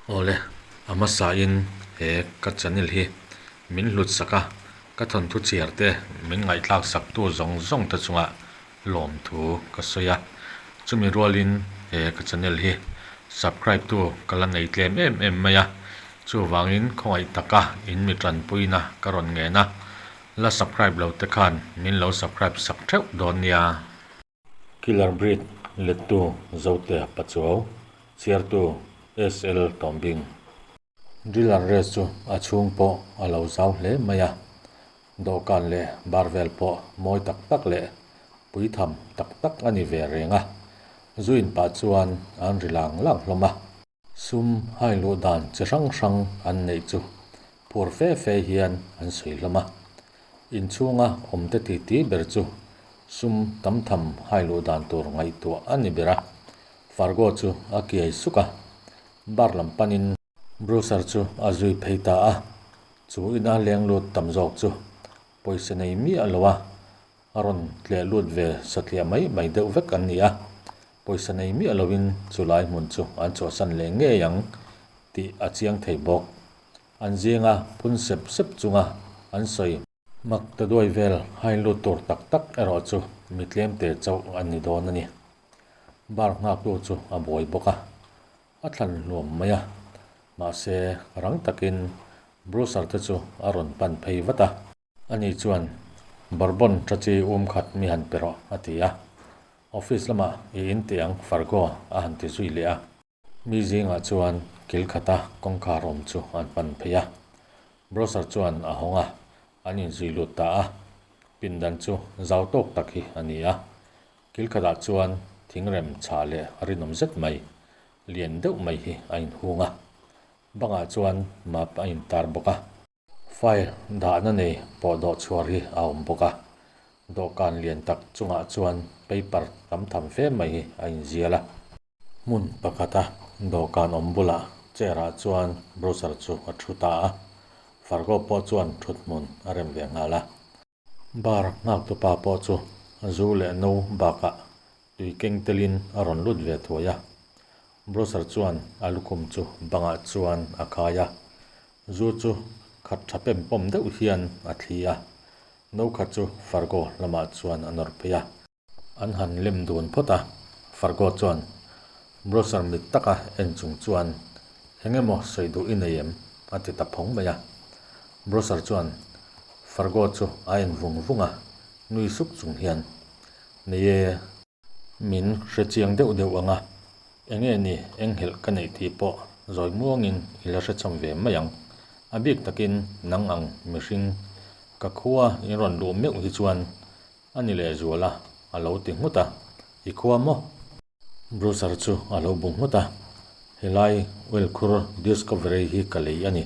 Awle, a hmasain he ka channel hi min hlut sak a, ka thawnthu chhiar te min ngaihthlak sak tu zawng zawng te chungah lawmthu ka sawi a. Chumi rualin he ka channel hi subscribe tu ka la nei tlem em em mai a, chuvangin khawngaih taka in mi tanpuina ka rawn ngen a, la subscribe lo te khan min lo subscribe sak theuh dawn nia. Killer Breed lettu Zote Pachuau, chhiartu SL Tawmbing. Driller race chu a chhung pawh a lo zau hle mai a, dawhkan leh bar vel pawh mawi tak tak leh puitham tak tak a ni ve reng a, zu in pah chuan an ri lang lang hlawm a. Sum hai luh dan chi hrang hrang an neih chu phur fe fe hian an sawi hlawm a. Inchhunga awmte titi ber chu sum tam tham hai luh dan tur ngaihtuah a ni ber a. Fargo chu a kiai suk a, bar lam panin Brucer chu a zui phei ta a. Chu ina leng lut tam zawk chu pawisa nei miah lo a, A rawn tleh lut ve satliah mai mai deuh vek an ni a, pawisa nei miah lovin chulai hmun chu an chhuahsan leh ngei ang tih a chiang thei bawk. An zinga phun sep sep chunga an sawi. Mak ta duai vel hain lut tur tak tak erawh chu mi tlemte chauh an ni dawn a ni. Bar nghaktu chu a buai bawk a, a thlan hluam mai a, mahse rang takin Brucer te chu a rawn pan phei vat a. Ani chuan, Bourbon tha chi um khat mi han pe rawh, a ti a. Office lamah i in tih ang, Fargo, a han ti zui leh a. Mi zingah chuan kil khata kawngkhar awm chu an pan phei a. Browser chuan a hawng a, an inzui lut ta a. Pindan chu zau tawk tak hi a ni a. Kil khatah chuan thingrem chhah leh rinawm zet mai, lian deuh mai hi a inhung a. Bangah chuan map a intar bawk a. File dahna nei pawh dawh chhuar hi a awm bawk a, dawhkan lian tak chungah chuan paper tam tham fe mai hi a inzial a. Hmun pakhata dawhkan awm bulah chair ah chuan browser chu a thu ta a, Fargo pawh chuan thuthmun a rem ve nghal a. Bar nghaktupa pawh chu zu leh no bakah tui keng telin a rawn lut ve thuai a. Browser chuan a lukhum chu bangah chuan a khai a, zu chu khat tha pem pawm deuh hian a thli a, no khat chu Fargo lamah chuan a nawr phei a. An han lem dun phawt a, Fargo chuan Browser mit taka en chung chuan, Eng emaw sawi duh i nei em? a ti ta phawng mai a. Browser chuan Fargo chu a en vung vung a, nui suk chung hian, Nei e. Min hre chiang deuh deuh ang a, eng nge ni enghelh ka neih tih pawh zawi muangin i la hre chawm ve mai ang. A bik takin nang ang mihring ka khua in rawn luh meuh hi chuan A ni leh zual a, a lo ti nghut a, I khua maw? Brucer chu a lo bu nghut a, Helai oil khur Discovery hi ka lei a ni.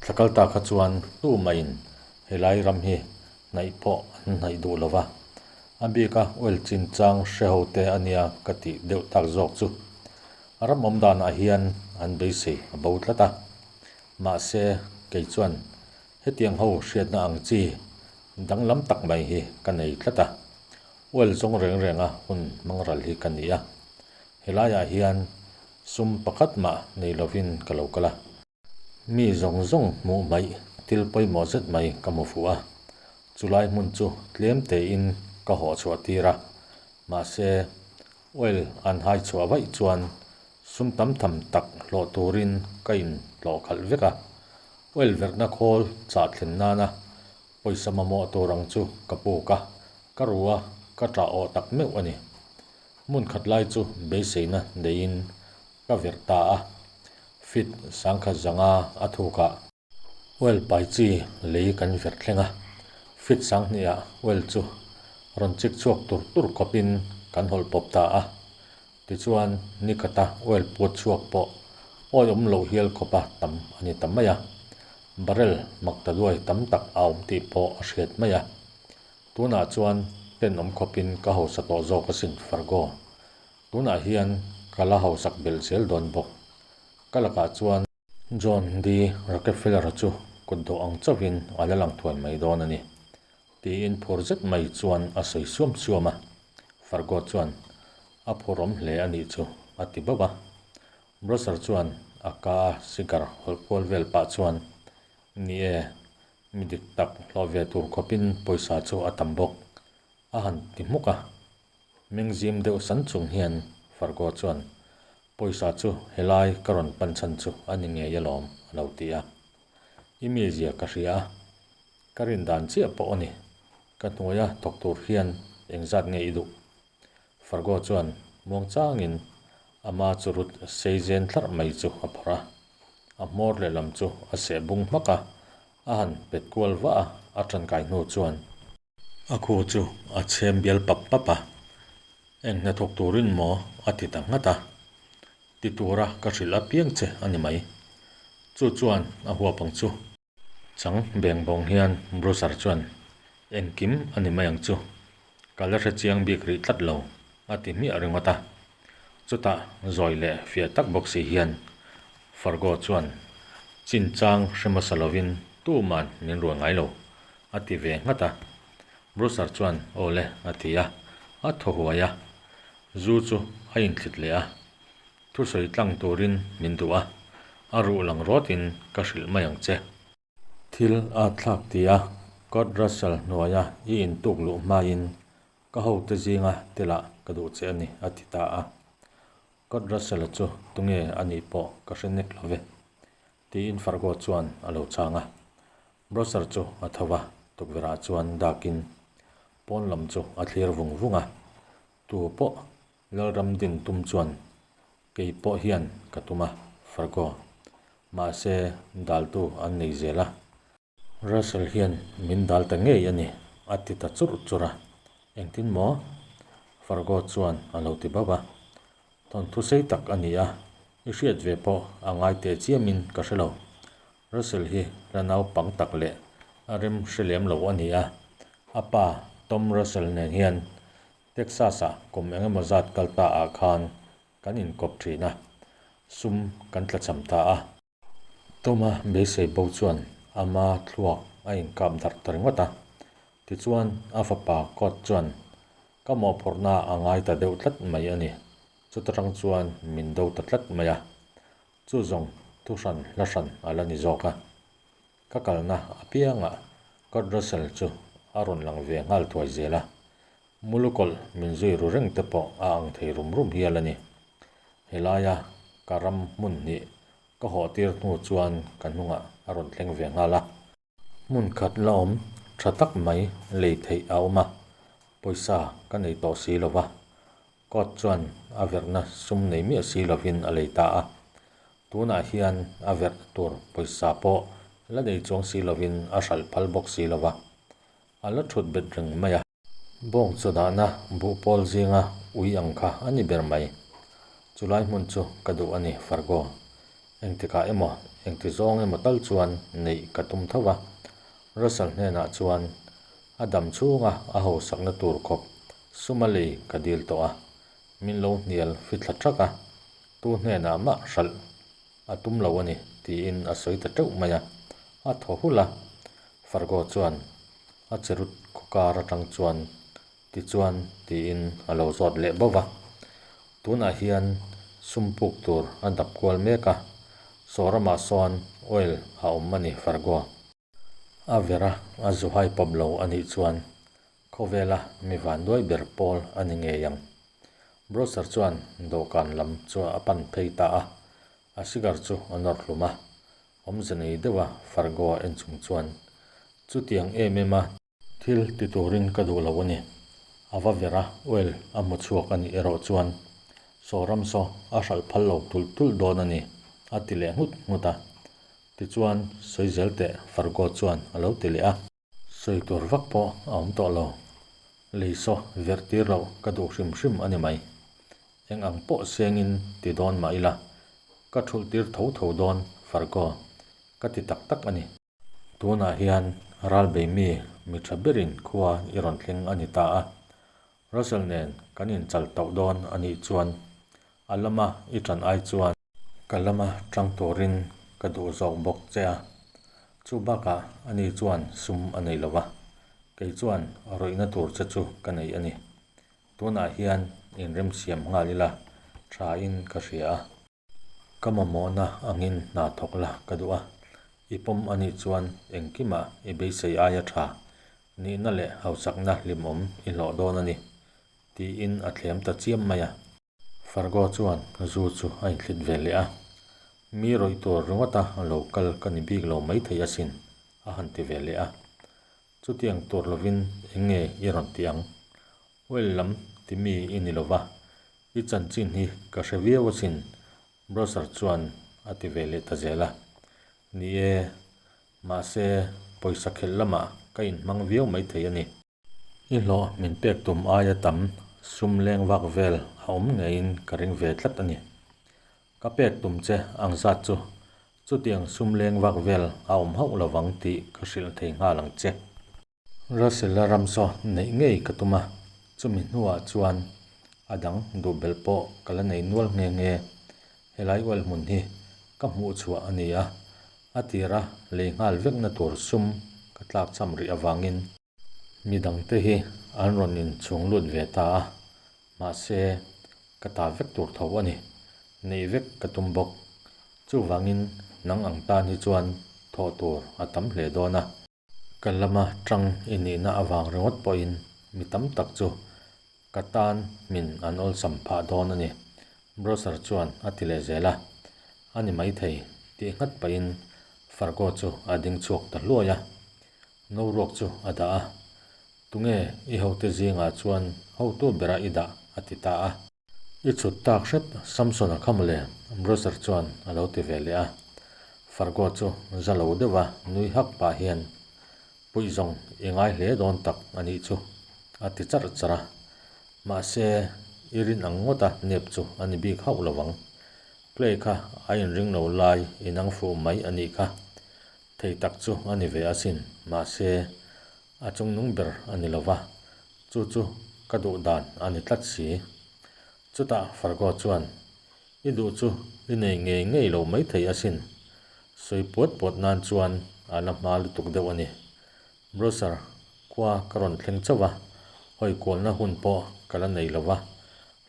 Thla kal ta kha chuan tumah-in helai ram hi hnaih pawh an hnaih duh lo va, a bika oil chinchang hre ho te a nia ka tih deuh tak zawk chu. A ram awm danah hian an beisei a bo tlat a. Mahse, kei chuan Hetiang ho hriatna ang chi danglam tak mai hi ka nei tlat a, oil zawng reng renga hun hmang ral hi ka ni a. Helaiah hian sum pakhat mah nei lovin ka lo kal a. Mi zawng zawng hmuh hmaih thil pawimawh zet mai ka hmu fuh a, chulai hmun chu tlem tein ka hawh chhuah tir a, mahse oil an hai chhuah vaih chuan sum tam tham tak hlawh turin ka inhlawh khalh vek a. Oil verhna khawl chah thlen nana pawisa mamawh tur ang chu ka puk a, ka ru a, ka ṭah awh tak meuh a ni. Hmun khat lai chu beiseina neiin ka verh ta a, fit sangkhat zanga a thukah oil pai chi lei kan verh thleng a, fit sanghnih-ah oil chu rawn chik chhuak tur tur khawpin kan hawlh pawp ta a. Tichuan, ni khata oil put chhuak pawh awi awm loh hial khawpa tam a ni ta mai a, barrel mak ta duai tam tak a awm tih pawh a hriat mai a. Tunah chuan tenawm khawpin ka hausa tawh zawk asin Fargo. Tunah hian ka la hausak belh zel dawn bawk. Ka lakah chuan. John D. Rockefeller-a chu kut dawh ang chauhin a la lang thuai mai dawn a ni. Tiin phur zet mai chuan a sawi suam suam a, Fargo chuan, A phurawm hle a nih chu, a ti bauh a. Brosser chuan a ka a cigar hawlh kual vel pah chuan, Ni e, mi dik tak hlawh ve tur khawpin pawisa chu a tam bawk, a han ti hmuk a. Meng zim deuh san chung hian Fargo chuan, Pawisa chu helai ka rawn pan chhan chu a ni ngei alawm, a lo ti a. I mizia ka hria a, ka rin dan chiah pawh a ni. Ka hnuaia thawk tur hian engzat nge i duh? Fargo chuan muang changin ama churut sei zen thlarh mai chu a phawrh a, a hmawr lehlam chu a seh bung hmak a, a han pet kual vah a, a tangkai hnu chuan. A khu chu a chhem bial pap pap a, Eng hnathawk turin maw? a ti ta nghat a, Ti tura ka hrilh apiang che a ni mai. Chu chuan a huap ang chu. Chang beng bawng hian Brucer chuan, Engkim a ni mai ang chu. Ka la hre chiang bik rih tlat lo, a ti hmiah ringawt a. Chutah zawi leh fiah tak bawk si hian Fargo chuan, Chinchang hre hmasa lovin tuman min rual ngai lo, a ti ve nghat a. Brucer chuan, Aw le, a ti a, a thaw huai a. Zu chu a inthlit leh a. Thusawi tlang turin min duh a, a ruh lang rawtin ka hrilh mai ang che. Thil a thlak ti a, Kurt Russell hnuaia i intuk luh hmain ka hote zinga telah ka duh che a ni, a ti ta a. Kurt Russell-a chu tunge a nih pawh ka hre nek lo ve, tiin Fargo chuan a lo chhang a. Brosser chu a tho va, tukverhah chuan dakin pawn lam chu a thlir vung vung a, tu pawh Lalram din tum chuan kei pawh hian ka tum a, Fargo. Mahse, daltu an nei zel a. Russell hian min dal ta ngei a ni, a ti ta churh churh a. Engtin maw? Fargo chuan a lo ti bauh a. Thawnthu sei tak a ni a, i hriat ve pawh a ngai teh chiamin ka hre lo. Russell hi la naupang tak leh a rem hre lem lo a ni a, a pa Tom Russell nen hian Texas-ah kum eng emaw zat kal ta ah khan kan inkawp thin a, sum kan tlachham ta a. Toma beisei bo chuan ama thluak a inkap darh ta ringawt a, tichuan a fapa Kurt chuan ka mawhphurhna a ngai ta deuh tlat mai a ni, chuta tang chuan min do ta tlat mai a, chu zawng thu hran hla hran a la ni zawk a. Ka kalna apiangah Kurt Russell chu a rawn lang ve nghal thuai zel a, Mulukawlh min zui ru reng te pawh a ang thei rum rum hial a ni. Helaia ka ram hmun hnih ka hawh tir hnu chuan ka hnungah a rawn thleng ve nghal a. Hmun khat la awm tha tak mai lei theih a awm a, pawisa ka nei tawh si lo va, Court chuan a verhna sum nei miah si lovin a lei ta a. Tunah hian a verh tur pawisa pawh la nei chuang si lovin a hralh phal bawk si lo va, a la thut bet reng mai a. Bawng chaw dahna buh pawl zinga ui ang kha a ni ber mai. Chulai hmun chu ka duh a ni, Fargo. Engtikah emaw, engti zawng emaw tal chuan neih ka tum tho va. Russell hnenah chuan A dam chhunga a hausakna tur khawp suma lei ka dil tawh a, min lo hnial fithla thak a, tu hnenah mah hralh a tum lo a ni tiin a sawi ta teuh mai a, a thaw hulh a. Fargo chuan a cherut khaw kar atang chuan tichuan tiin a lo zawt leh bauh va. Tunah hian sum puk tur a dap kual mek a, saw ramah sawn oil a awm a ni Fargo. A vera a zuhai pawp lo a nih chuan khawvela mi vanduai ber pawl a ni ngei ang. Browser chuan dawhkan lam chu a pan phei ta a, a cigar chu a nawr hlum a. Awmze nei deuha Fargo a en chung chuan, Chutiang em em a, thil ti turin ka duh lo a ni. A va vera oil a hmu chhuak a nih erawh chuan saw ram saw a hralh phal lo tulh tulh dawn a ni, a ti leh nghut nghut a. Tichuan, sawi zel teh Fargo chuan a lo ti leh a. Sawi tur vak pawh a awm tawh lo. Lei saw verh tir loh ka duh hrim hrim a ni mai. Eng ang pawh sengin ti dawn mah ila, ka thulh tir tho tho dawn Fargo, ka ti tak tak a ni. Tunah hian ralbei mi mi tha berin khua i rawn thleng a ni ta a. Russell nen kan inchal tauh dawn a nih chuan a lama i tan ai chuan Ka lama tang turin ka duh zawk bawk che a, chu bakah ani chuan sum a nei lo va, kei chuan rawihna tur che chu ka nei a ni. Tunah hian inremsiam nghal ila thain ka hria a. Ka mamawhna angin hna thawk la ka duh a, i pawm a nih chuan engkimah i beisei aia tha nihna leh hausakna hlimawm i hlawh dawn a ni, tiin a thlem ta chiam mai a. Fargo chuan zu chu a inthlit ve leh a, Mi rawih tur ringawta lo kal ka ni bik lo maithei asin, a han ti ve leh a. Chutiang tur lovin eng nge i rawn ti ang? Oil lam ti mi i ni lova, i chanchin hi ka hre viau asin, Browser chuan a ti ve leh ta zel a. Ni e, mahse pawisa khelh lamah ka inhmang viau maithei a ni. I hlawh min pek tum aia tam sum leng vak vel a awm ngeiin ka ring ve tlat a ni. Ka pek tum che ang zat chu chutiang sum leng vak vel a awm hauh lovang tih ka hrilh thei nghal ang che. Russell-a ramsaw neih ngei ka tum a, chumi hnuah chuan a dang duh belh pawh ka la nei nual nghe nghe. Helai oil hmun hi ka hmuh chhuah a ni a, a tira lei nghal vekna tur sum ka tlak cham rih avangin Mi dangte hi an rawn inchhung lut ve ta a, mahse ka ta vek tur tho a ni. Neih vek ka tum bawk. Chuvangin nang ang tan hi chuan thawh tur a tam hle dawn a. Ka lama tang i nihna avang ringawt pawhin mi tam tak chu ka tan min an awlsam phah dawn a ni, Browser chuan a ti leh zel a. A ni maithei tih nghat pahin Fargo chu a ding chhuak ta hluai a. No ruak chu a dah a, Tunge i hote zingah chuan hotu bera i dah? a ti ta a. I chhut tak hrep Samson-a kha mawle, Browser chuan a lo ti ve leh a. Fargo chu za lo deuha nui hak pah hian, Puih zawng i ngai hle dawn tak a nih chu, a ti charh charh a. Mahse, i rin ang ngawta nep chu a ni bik hauh lo vang. Clay kha a inring lo lai inang fuh mai a nih kha. Thei tak chu a ni ve asin, mahse a chungnung ber a ni lova, chu chu ka duh dan a ni tlat si. Chutah Fargo chuan, I duh chu i nei ngei ngei lo maithei asin, sawi puat puat nan chuan a la hma lutuk deuh a ni. Browser khua ka rawn thleng chauh a, hawi kualna hun pawh ka la nei lova,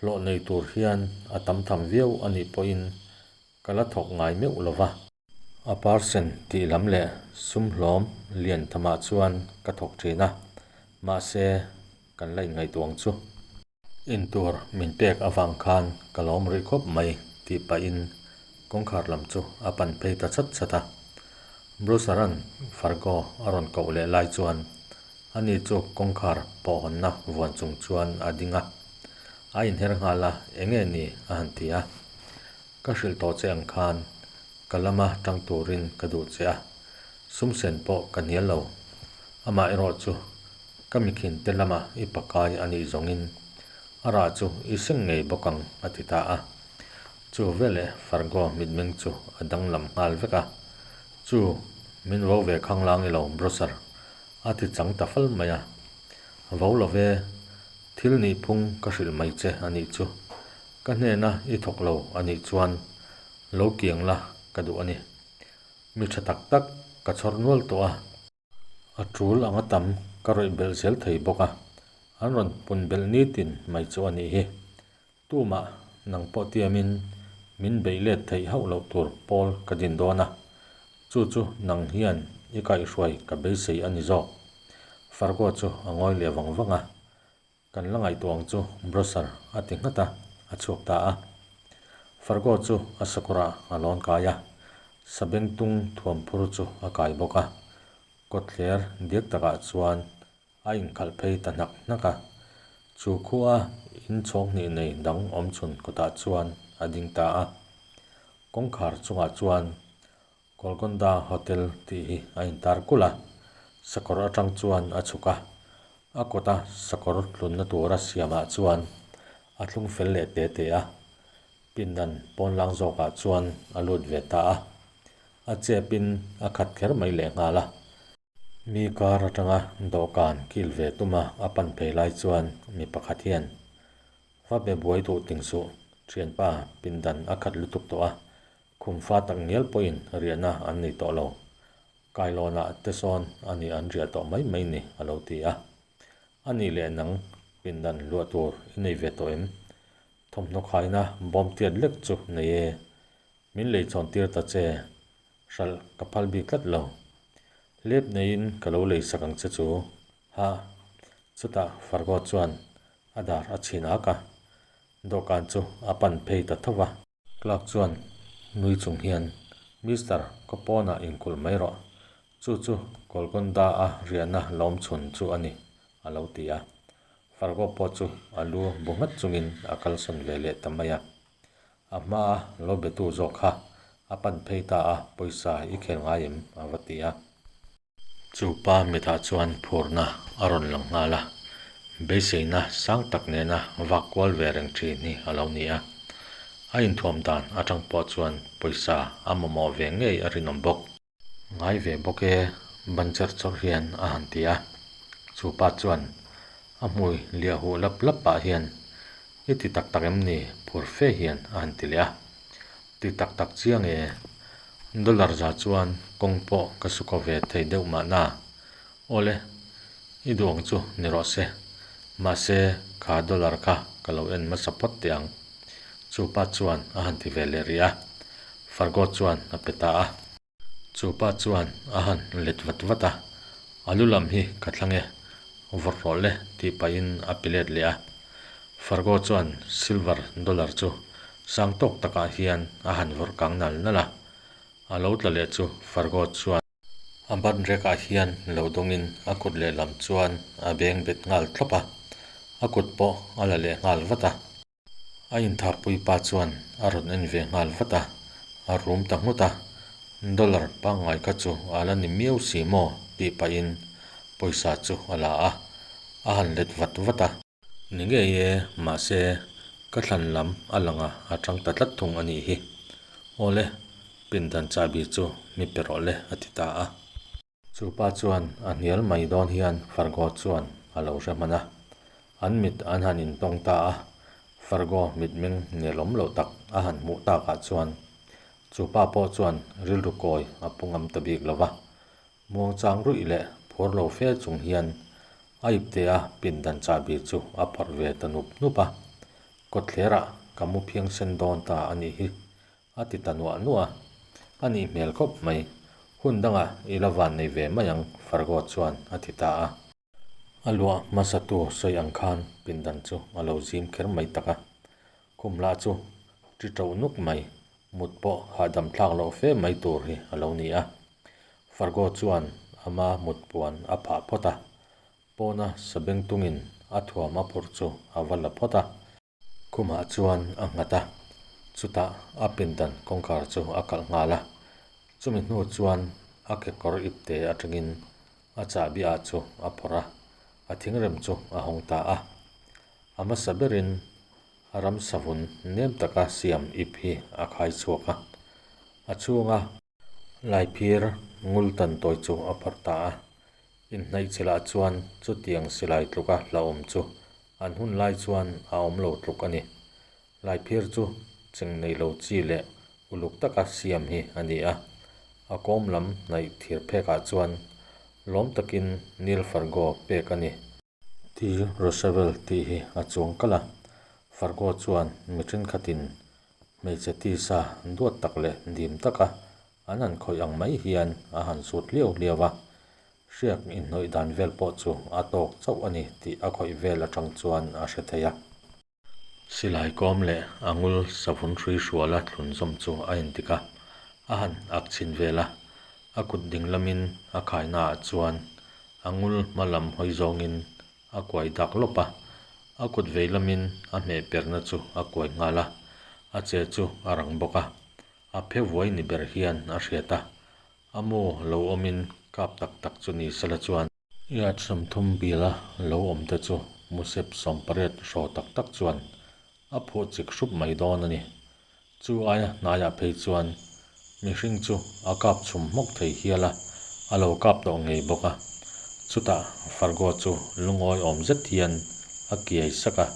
hlawh nei tur hian a tam tham viau a nih pawhin ka la thawk ngai meuh lova. A parsen tih lam leh sum hlawm lian thamah chuan ka thawk thin a, mahse kan la inngaihtuah ang chu. Intur min pek avang khan ka lawm rih khawp mai tih pahin kawngkhar lam chu a pan phei ta chat chat a. Bruce-a'n Fargo a rawn koh leh lai chuan ani chu kawngkhar pawhhawnna vuan chung chuan a ding a, a inher nghal a, Enge ni? a han ti a. Ka hrilh tawh che ang khan ka lama tang turin ka duh che a, sumsen pawh ka hnial lo. Amah erawh chu ka mikhin te lama i pakai a nih zawngin a rah chu i seng ngei bawk ang a ti ta a. Chu veleh Fargo mitmeng chu a danglam nghal vek a, Chu, min vo ve khanglang i lo, Brosser, a ti chang ta fal mai a. Vo lo ve, thil nihphung ka hrilh mai che a nih chu. Ka hnena i thawk lo a nih chuan lo kiang la ka duh a ni. Mi tha tak tak ka chhawr nual tawh a. A tul anga tam ka rawih belh zel thei bawk a, an rawn pun belh nitin mai chu a nih hi. Tumah nang pawh tiamin min beih let theih hauh loh tur pawl ka din dawn a, chu chu nang hian i kaihhruai ka beisei a ni zawk. Fargo chu a ngawi leh vang vang a. Kan la ngaihtuah ang chu Brosser a ti nghat a, a chhuak ta a. Fargo chu a sakawrah a lawn kai a, sabengtung thuamphur chu a kai bawk a. Kawtthler diak takah chuan a inkhalh phei ta hnak hnak a. Chu khua in chhawng hnih nei dang awm chhun kawtah chuan a ding ta a. Kawngkhar chungah chuan Golconda Hotel tih hi a intar kulh a, sakawr atang chuan a chhuk a, a kawta sakawr tlunna tura siamah chuan a thlung fel leh te te a, pindan pawnlang zawkah chuan a lut ve ta a, a chepin a khat kher mai leh nghal a. Mi kar atanga dawhkan kil ve tuma a pan phei lai chuan mi pakhat hian, Va be buai duh ting suh, thianpa pindan a khat lutuk tawh a, Khum fa tak ngial pawhin riahna an nei tawh lo. Kailawnah te sawn a nih an riah tawh mai mai ni a lo ti a. A nih leh nang pindan luah tur i nei ve tawh em? Thawmhnaw khaina bawm tiat lek chu nei e. Min lei chhawn tir ta che, hralh ka phal bik tlat lo. Lep neiin ka lo lei sak ang che chu. Hah! Chutah Fargo chuan a dar a chhin ak a, dawhkan chu a pan phei ta tho va. Clark chuan nui chung hian, Mister, ka pawnah inkulh mai rawh. Chu chu Golconda a riahna lawm chhun chu a ni, a lo ti a. Fargo pawh chu a lu bu nghat chungin a kalsawn ve leh ta mai a. A hmaa lo betu zawk kha a pan phei ta a, pawisa i khel ngai em? a va ti a. Chu pa mitah chuan phurna a rawn lang nghal a, beiseina sang tak nena vak kual ve reng thin hi a lo ni a. A inthuam dan atang pawh chuan pawisa a mamawh ve ngei a rinawm bawk. Ngai ve bawk e, ban cherh chawrh hian a han ti a. Chu pa chuan a hmui liah huh lap lap pah hian, I ti tak tak em ni? phur fe hian a han ti leh a. Ti tak tak chiang e, dollar za chuan kawng pawh ka su ko ve thei deuh mahna. Awle, i duh ang chu ni rawh se. Mahse, kha dollar kha ka lo en hmasa phawt teh ang. Chu pa chuan a han ti ve leh rih a, Fargo chuan a pe ta a. Chu pa chuan a han let vat vat a, A lu lam hi ka thlang e, vawrh rawh le tih pahin a pe let leh a. Fargo chuan silver dollar chu sang tawk takah hian a han vawrh kang nal nal a, a lo tla leh chu Fargo chuan. A ban rekah hian lo dawngin a kut lehlam chuan a beng bet nghal thlawp a, a kut pawh a la leh nghal vat a. A intharpui pa chuan a rawn en ve nghal vat a, a rum ta nghut a, Dollar pangngai kha chu a la ni miau si maw tih pahin pawisa chu a la a, a han let vat vat a. Ni ngei e, mahse ka thlan lam a lang a, a tang ta tlat thung a nih hi. Awle, pindan chahbi chu mi pe rawh le a ti ta a. Chu pa chuan a hnial mai dawn hian Fargo chuan a lo hre hman a, an mit an han intawng ta a, Fargo mitmeng nelawm loh tak a han hmuh takah chuan chu pa pawh chuan rilru kawi a pu ngam ta bik lo va, muangchang ruih leh phur lo fe chung hian a iptea pindan chahbi chu a phawrh ve ta nup nup a, kawtthlerah ka mu phiangsen dawn ta a nih hi A ti ta nuah nuah a, a nih hmel khawp mai. Hun dangah i la van nei ve mai ang, Fargo chuan a ti ta a. A luah hmasatu sawi ang khan pindan chu a lo zim kher mai tak a. Khum lah chu ṭi ṭoh nuk mai, mut pawh hahdam thlak loh fe mai tur hi a lo ni a. Fargo chuan ama mut puan a phah phawt a, pawna sabengtungin a thuam a phurh chu a va la phawt a. Khumah chuan a nghat a, chutah a pindan kawngkhar chu a kalh nghal a. Chumi hnu chuan a kekawr ipte atangin a chahbi ah chu a phawrh a, a thingrem chu a hawng ta a. A hmasa berin a ramsavun nem taka siam ip hi a khai chhuak a, a chhunga Laiphir ngul tan tawi chu a phawrh ta a, inhnaih chilah chuan chutiang silai tluka hlauhawm chu an hun lai chuan a awm lo tluk a ni. Laiphir chu cheng nei lo chi leh uluk taka siam hi a ni a, a kawm lam hnaih thir phekah chuan lawm takin Neil Fargo pek a ni. T. Roosevelt tih hi a chuang kalh a, Fargo chuan mi thenkhatin hmeichhe tisa duat tak leh dim taka an han khawih ang mai hian a han sut hliau hliau a, hriak inhnawih dan vel pawh chu a tawk chauh a ni tih a khawih vel atang chuan a hre thei a. Silai kawm leh a ngul savun hrui hruala thlun zawm chu a intik a, a han ak chhin vel a, a kut ding lamin a khainaah chuan a ngul hma lam hawi zawngin a kuai dak lawp a, a kut vei lamin a hmeh perna chu a kuai nghal a, a che chu a rang bawk a, a phe vuai ni ber hian a hriat a, a mu lo awmin kap tak tak chu ni sela chuan. Yard 30 bila lo awm te chu musep 18 hraw tak tak chuan a phuh chik hrup mai dawn a ni. Chu aia hnaiah phei chuan mihring chu a kap chhum hmawk thei hial a, a lo kap tawh ngei bawk a. Chutah Fargo chu lungawi awm zet hian a kiai sak a,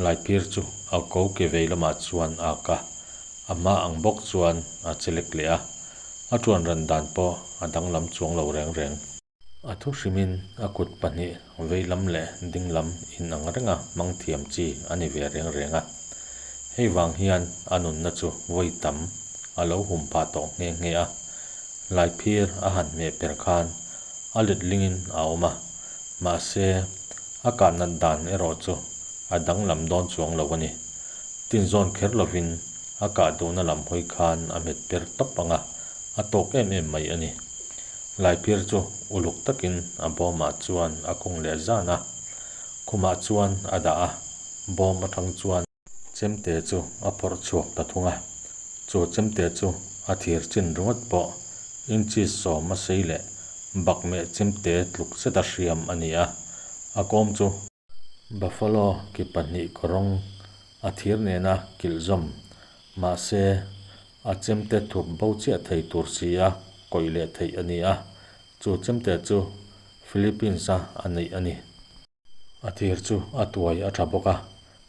Laiphir chu a ko ke vei lamah chuan a ak a, a hma ang bawk chuan a che lek leh a, a tuan ran dan pawh a danglam chuang lo reng reng. A thu hrimin a kut pahnih vei lam leh ding lam inang renga hmang thiam chi a ni ve reng reng a. Hei vang hian a nunna chu vawi tam a lo hum phah tawh nghe nghe a. Laiphir a han hmeh per khan a letlingin a awm a, mahse, a kah nat dan erawh chu a danglam dawn chuang lo a ni. Tinzawn kher lovin a kah duhna lam hawi khan a hmet per tawp ang a, a tawk em em mai a ni. Laiphir chu uluk takin a bawmah chuan a khung leh zan a, khumah chuan a dah a, bawm atang chuan chemte chu a phawrh chhuak ta thung a. Chu chemte chu a thir chin ringawt pawh inches sawm a sei leh bakmeh chemte tluk zeta hriam a ni a, a kawm chu Buffalo ki pahnih kawrawng a thir nena kilh zawm mahse a chemte thup bo chiah thei tur si a kawih leh theih a ni a, chu chemte chu Philippines-a a neih a ni. A thir chu a tuai a tha bawk a,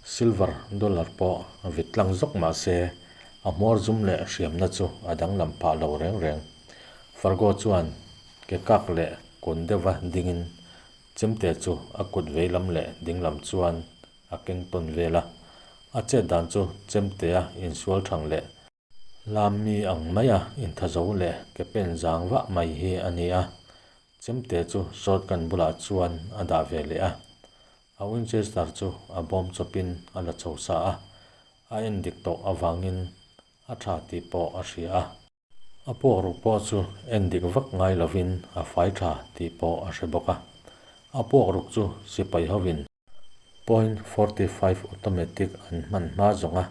silver dollar pawh vit tlang zawk mah se a hmawr zum leh hriamna chu a danglam phah lo reng reng. Fargo chuan ke kak leh kun deuha dingin chemte chu a kut veilam leh dinglam chuan a keng tawn vel a, a chet dan chu chemtea insual thang leh Lam mi ang maia inthazo leh ke pen zang vah mai hi a ni a, chemte chu shotgun bulah chuan a dah ve leh a. A Winchester chu a bawm chawpin a la chho sa a, a en dik tawh avangin a tha tih pawh a hria a. A puakruk pawh chu en dik vak ngai lovin a fai tha tih pawh a hre bawk a. A puakruk chu sipai hovin Point 45 automatic an hman hma zawnga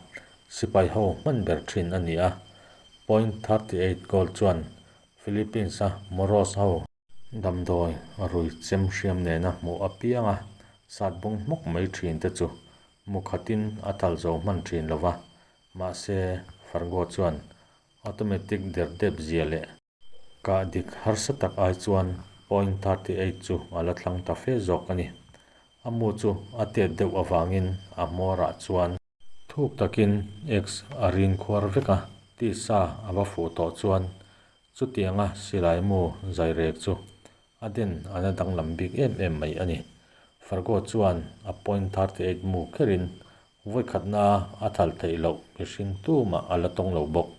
sipai ho hman ber thin a ni a. Point 38 gold chuan Philippines-a Moros ho damdawi rui chem hriam nena hmuh apianga sat bung hmawk mai thin te chu mu khatin a thal zo hman thin lo va, mahse Fargo chuan automatic der dep zia leh Kah dik harsa tak ai chuan point 38 chu a la thlang ta fe zawk a ni. A mu chu a tet deuh avangin a hmawrah chuan. Thuk takin X a rin khuar vek a, tisa a va fuh tawh chuan chutianga silai mu zai rek chu a den a na danglam bik em em mai a ni. Fargo chuan a point 38 mu kherin vawikhatna a thal theih loh mihring tumah a la tawng lo bawk.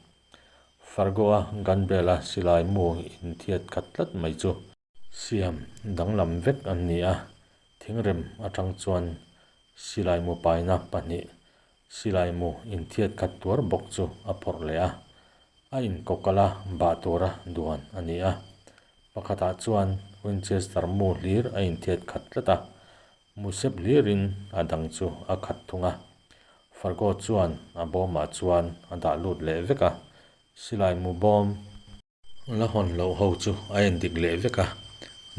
Fargo-a gun barrel-a silai mu inthiat khat tlat mai chu. Siam danglam vek an ni a, thingrem atang chuan silai mu paina pahnih silai mu inthiat khat tuar bawk chu a phawrh leh a, a inkawkala bah tura duan a ni a. Pakhatah chuan Winchester mu hlir a inthiat khat tlat a, Mu sep hlirin a dang chu a khat thung a. Fargo chuan a bawmah chuan a dah lut leh vek a, silai mu bawm la hawn loh ho chu a en dik leh vek a,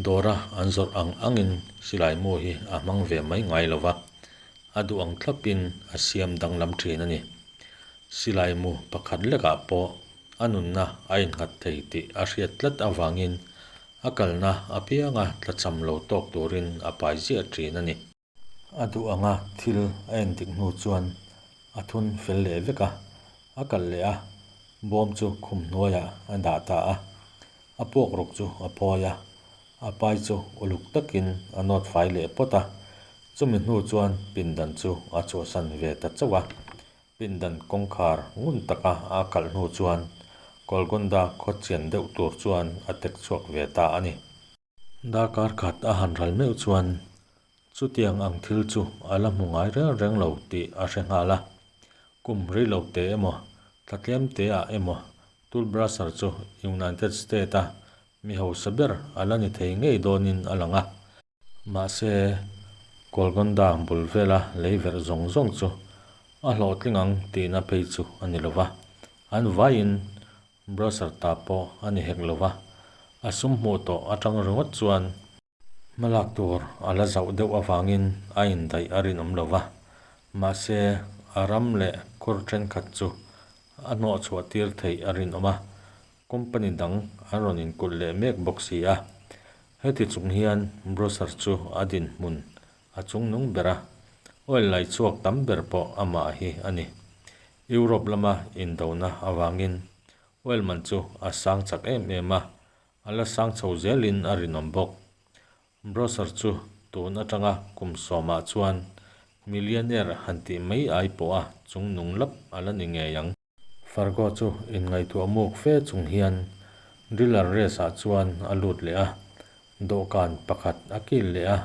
dawra an zawrh ang angin silai mu hi a hmang ve mai ngai lo va, a duh ang thlapin a siam danglam thin a ni. Silai mu pakhat lekah pawh a nunna a innghat thei tih a hriat tlat avangin A kalna apianga tlachham lo tawk turin a pai ziah thin a ni. A duh anga thil a en dik hnu chuan a thun fel leh vek a, a kalh leh a, bawm chu khum hnuaiah a dah ta a. A puakruk chu a phawi a, a pai chu uluk takin a nawt fai leh pawt a, chumi hnu chuan pindan chu a chhuahsan ve ta chauh a. Pindan kawngkhar ngun taka a kalh hnu chuan Golconda khaw chian deuh tur chuan a tek chhuak ve ta a ni. Darkar khat a han ral meuh chuan chutiang ang thil chu a la hmu ngai reng reng lo tih a hre nghal a. Kum rei lo te emaw, thla tlem te ah emaw Tool Brusher chu United State-a mi hausa ber a la ni thei ngei dawnin a lang a. Mahse, Golconda bul vela lei verh zawng zawng chu a hlawhtling ang tihna phei chu a ni lo va, an vaiin brochure ta pawh a ni hek lo va, a sum hmuh tawh atang ringawt chuan hmalak tur a la zauh deuh avangin a indaih a rinawm lo va, mahse a ram leh khur thenkhat chu a hnawhchhuah tir theih a rinawm a, Company dang an rawn inkulh leh mek bawk si a. Heti chung hian Brosser chu a dinhmun a chungnung ber a, oil lai chhuak tam ber pawh amah hi a ni. Europe lama indona avangin oil man chu a sang chak em em a, a la sang chho zelin a rinawm bawk. Brosser chu tun atanga kum sawmah chuan millionaire han tih mai ai pawha chungnung lap a la ni ngei ang. Fargo chu inngaihtuah muk fe chung hian Driller Race-ah chuan a lut leh a, dawhkan pakhat a kil leh a,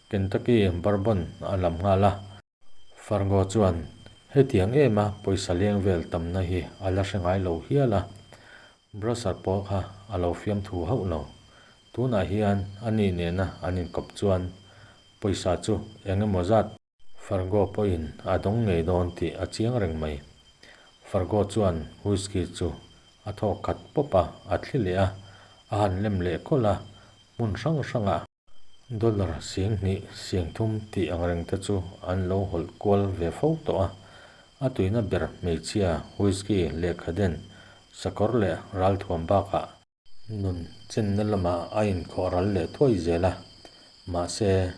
Kentucky Bourbon a lam nghal a. Fargo chuan hetiang ema pawisa leng vel tamna hi a la hre ngai lo hial a, Brasser pawh kha a lo fiamthu hauh lo. Tunah hian ani nena an inkawp chuan pawisa chu eng emaw zat Fargo pawhin a dawng ngei dawn tih a chiang reng mai. Fargo chuan whisky chu a thawk khat pawp a, a thli leh a, a han lem leh khawlh a, hmun hrang hrangah Dollar 2000, 3000 tih ang reng te chu an lo hawlh kual ve fo tawh a. A tuina ber hmeichhia whisky lehkha den sakawr leh ralthuam bakah nun chenna lamah a inkhawh ral leh thuai zel a, mahse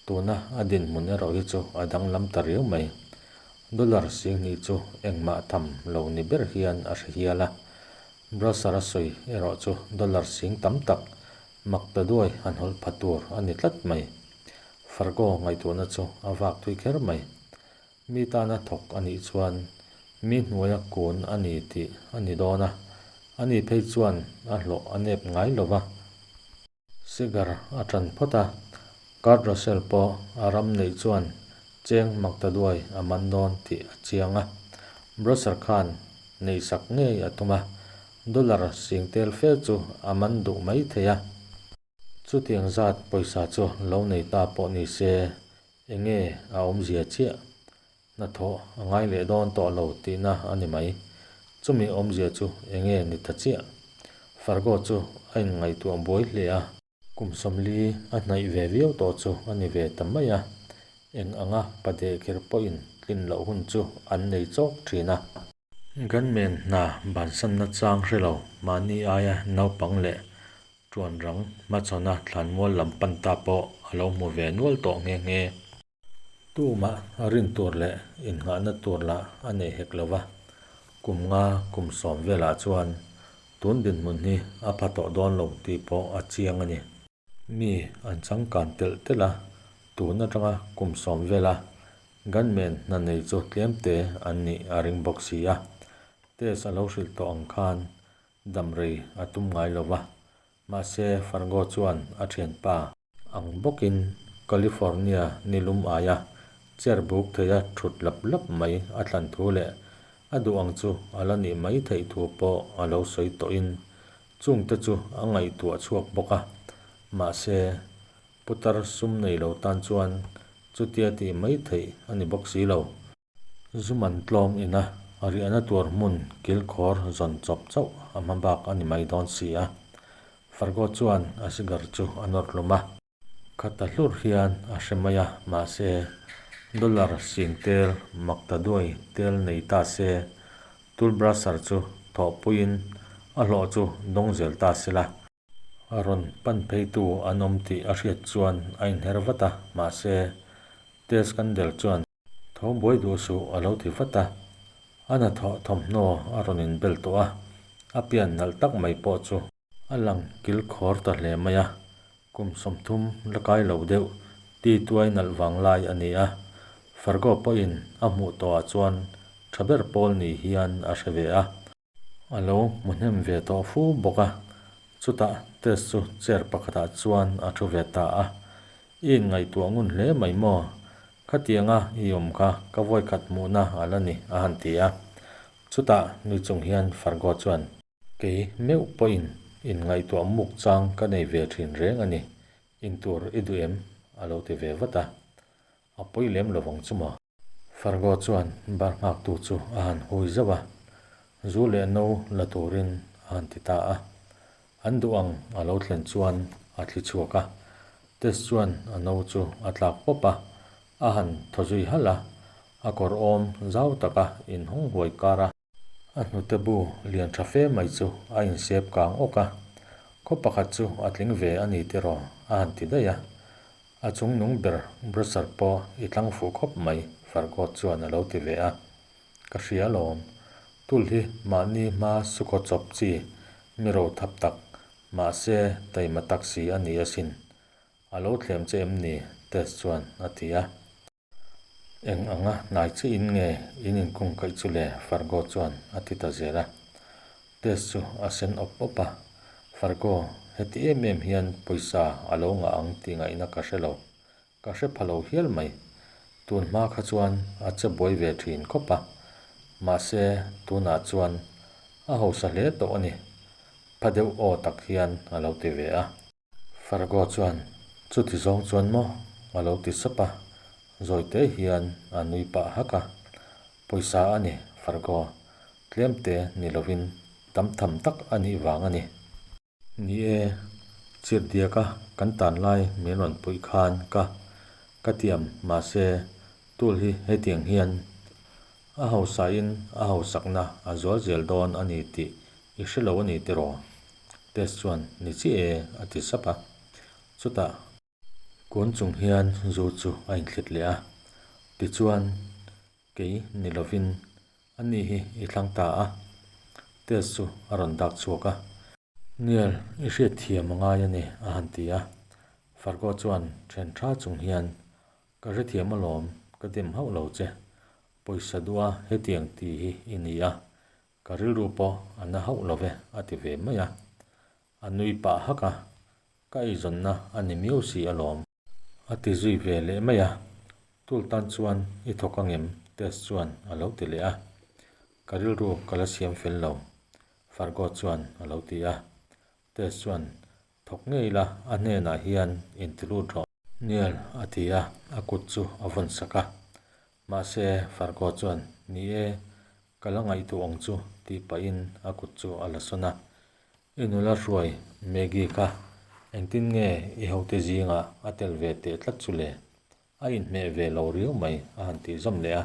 tuna a dinhmun erawh hi chu a danglam ta riau mai. Dollar 2000 chu engmah tham lo ni ber hian a hre hial a, Brasser a sawi erawh chu dollar sing tam tak mak ta duai han hawlh pha tur a ni tlat mai. Fargo ngaihtuahna chu a vak thui kher mai. Mi tana thawk a nih chuan mi hnuaia kun a ni tih a ni dawn a, ani phei chuan a hlawh a nep ngai lo va. Cigar a tan phawt a, Kurt Russell pawh a ram neih chuan cheng mak ta duai a man dawn tih a chiang a. Brasser khan neihsak ngei a tum a, dollar sing tel fe chu a man duh mai thei a. Chutiang zat pawisa chu lo nei ta pawh ni se, enge a awmzia chiah? Hnathawh a ngai leh dawn tawh lo tihna a ni mai. Chumi awmzia chu enge ni ta chiah? Fargo chu a inngaihtuah buai hle a. Kum 40 a hnaih ve viau tawh chu a ni ve ta mai a. Eng anga padeh kher pawhin tlin loh hun chu an nei chawk thin a. Gunman hna bansanna chang hre lo mahni aia naupang leh tuan rang hmachhawna thlanmual lam pan ta pawh a lo hmu ve nual tawh nghe nghe. Tumah rin tur leh innghahna tur lah a nei hek lo va, kum nga kum sawm velah chuan tun dinhmun hi a pha tawh dawn lo tih pawh a chiang a ni. Mi an changkan telh telh a, tun atanga kum sawm vela gunman hna nei chu tlemte an nih a ring bawk si a, test a lo hrilh tawh ang khan damrei a tum ngai lo va, mahse Fargo chuan a thianpa, Ang bawkin California nilum aia chair buk theia thut lap lap mai a thlan thu leh a duh ang chu a la nih mai theih thu pawh a lo sawi tawhin chungte chu a ngaihtuah chhuak bawk a. Mahse, putar sum nei lo tan chuan chutia tih mai theih a ni bawk si lo. Zu man tlawm ina riahna tur hmun kilkhawr zawn chawp chauh a hma bak a ni mai dawn si a. Fargo chuan a cigar chu a nawr hlum a. Khata hlur hian a hre mai a, mahse, dollar sing tel mak ta duai tel nei ta se, tool brusher chu thawhpuiin a hlawh chu dawng zel ta sela. A rawn pan pheitu an awm tih a hriat chuan a inher vat a, mahse, Tess Kandel chuan Tho buai duh suh a lo ti vat a, a hnathawh thawmhnaw a rawn inbel tawh a, a pian nalh tak mai pawh chu a lang kil khawr ta hle mai a, kum 30 la kai lo deuh ti tuai nalh vang lai a ni a, Fargo pawhin a hmuh tawhah chuan tha ber pawl ni hian a hre ve a. A lo hmu hnem ve tawh fu bawk a, chutah test chu chair pakhatah chuan a thu ve ta a. I inngaihtuah ngun hle mai maw? Khatianga i awm kha ka vawikhat hmuhna a la ni a han ti a. Chutah nui chung hian Fargo chuan. Kei meuh pawhin inngaihtuah muk chang ka nei ve thin reng a ni, intur i duh em? a lo ti ve vat a. A pawi lem lovang chu maw? Fargo chuan bar nghaktu chu a han hui zauh a, zu leh no la turin a han ti ta a. An duh ang a lo thlen chuan a thli chhuak a, Tess chuan a no chu a tlak pawp a, a han thaw zui halh a, a kawr awm zau taka inhawng huai kar a. A hnute bu lian tha fe mai chu a insep kang awk a, khaw pakhat chu a tling ve a ni tiraw a han ti daih a. A chung nung ber Brasser pawh i tlang fuh khawp mai Farquaad chuan a lo ti ve a. Ka hria alawm, tul hi mahni hma sukhaw chawp chi mi ro thap tak, mahse taima tak si a ni asin. A lo thlem che em ni? Tess chuan a ti a. Eng anga hnai chiahin nge in inkungkaih chu le? Fargo chuan a ti ta zel a. Tess chu a sen awp awp a, Fargo, heti em em hian pawisa a lo ngah ang tih ngaihna ka hre lo. Ka hre pha lo hial mai. Tun hma kha chuan a che buai ve thin khawp a, mahse tunah chuan a hausa hle tawh a ni, pha deuh aw tak hian a lo ti ve a. Fargo chuan, Chuti zawng chuan maw? a lo ti sap a, zawite hian a nui pah hak a. Pawisa a ni, Fargo, tlemte ni lovin tam tham tak a nih vang a ni. Ni e, chirhdiaka kan tan lai min rawn puih khan ka ka tiam mahse tul hi hetiang hian a hausain a hausakna a zual zel dawn a ni tih i hre lo a ni tiraw? Tess chuan ni chiah e a ti sap a. Chutah. Kun chung hian zu chu a inthlit leh a, tichuan kei ni lovin ani hi i thlang ta a, Tess chu a rawn dak chhuak a. Niel, i hriat thiam a ngai a ni, a han ti a. Fargo chuan then tha chung hian, Ka hrethiam alawm, ka dem hauh lo che. Pawisa duha hetiang ti hi i ni a, ka rilru pawh a na hauh lo ve, a ti ve mai a. A nui pah hak a, Ka eizawnna a ni miau si alawm. A ti zui ve leh mai a, Tul tan chuan i thawk angem? Tess chuan a lo ti leh a. Ka rilru ka la siam fel lo, Fargo chuan a lo ti a. Tess chuan, Thawk ngei la, a hnenah hian inti lut rawh. Niel a ti a, a kut chu a vawn sak a. Mahse, Fargo chuan, Ni e, ka la ngaihtuah ang chu, tih pahin a kut chu a la sawn a. I nula hruai Maggie kha engtin nge i hote zingah a tel ve teh tlat chu le? A inhmeh ve lo riau mai a han tih zawm leh a.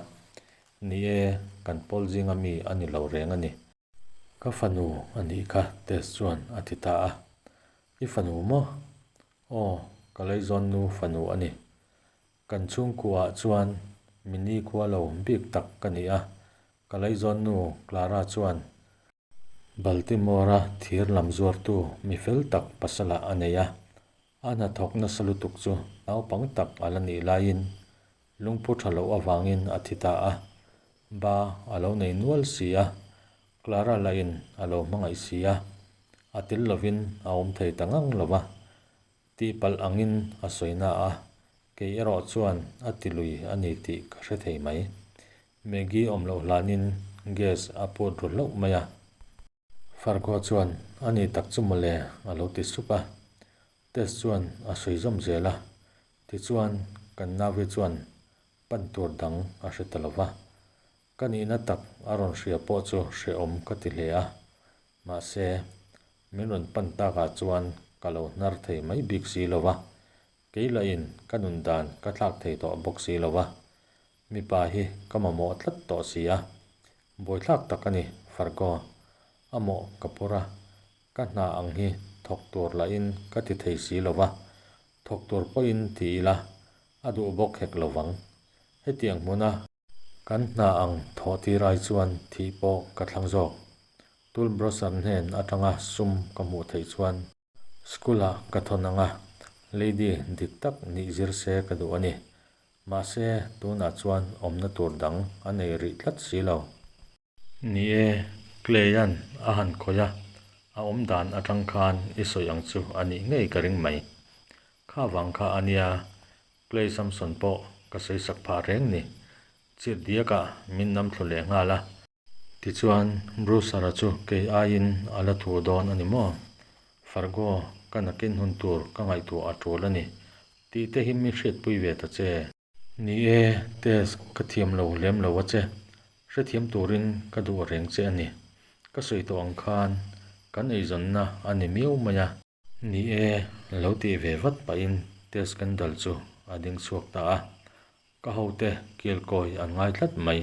Ni e, kan pawl zinga mi a ni lo reng a ni. Ka fanu a nih kha Tess chuan a ti ta a. I fanu maw? Aw, ka leizawnnu fanu a ni. Kan chhungkuaah chuan mi nikhua lo bik tak ka ni a, ka leizawnnu Clara chuan Baltimore-a thir lam zuartu mi fel tak pasalah a nei a, a hnathawk nasa lutuk chu naupang tak a la nih laiin lungphu tha loh avangin a thi ta a, ba a lo nei nual si a, Clara lahin a lo hmangaih si a, a tel lovin a awm thei ta ngang lo va, tihpalh angin a sawi na a, kei erawh chuan a ti lui a ni tih ka hre thei mai. Maggie awm loh hlanin gas a put ru hlauh mai a. Fargo chuan, A ni tak chu mawle, a lo ti sup a. Tess chuan a sawi zawm zel a. Tichuan, kan nauvi chuan pan tur dang a hre ta lo va. Ka nihna tak a rawn hria pawh chu hrehawm ka ti hle a. Mahse, min rawn pan takah chuan ka lo hnar thei mai bik si lo va. Kei lahin ka nun dan ka thlak thei tawh bawk si lo va. Mipa hi ka mamawh tlat tawh si a, buaithlak tak a ni, Fargo. A mawh ka phur a, ka hna ang hi thawk tur lahin ka ti thei si lo va, thawk tur pawhin ti ila a duh bawk hek lo vang. Hetiang hmuna kan hna ang thawh tir ai chuan thih pawh ka thlang zawk. Tool browser hnen atanga sum ka hmuh theih chuan School-ah ka thawn ang a, lady dik tak nih zir se ka duh a ni. Mahse, tunah chuan awmna tur dang a nei rih tlat si lo. Ni e, Clay-a'n a han khawih a, a awm dan atang khan i sawi ang chu a nih ngei ka ring mai. Kha vang kha a nia, Clay Samson pawh ka sawi sak phah reng ni. Chirh diakah min nam thlu leh nghal a. Tichuan, Brucer-a chu kei aiin a la thu dawn a ni maw? Fargo, ka nakin hun tur ka ngaihtuah a tul a ni. Tih te hi mi hriatpui ve ta che. Ni e, Tess, ka thiam lo lem lo a che. Hrethiam turin ka duh reng che a ni. Ka sawi tawh ang khan kan eizawnna a ni miau mai a. Ni e, lo tih ve vat pahin Tess Kendall chu a ding chhuak ta a. Ka hote kilkawi an ngai tlat mai.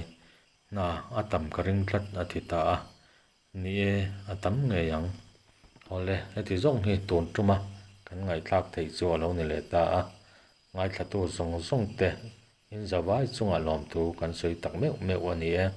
Hna a tam ka ring tlat a ti ta a. Ni e, a tam ngei ang. Awle, heti zawng hi tun tuma kan ngaihthlak theih chu a lo ni leh ta a. Ngaithlatu zawng zawng te in zavai chungah lawmthu kan sawi tak meuh meuh a ni e.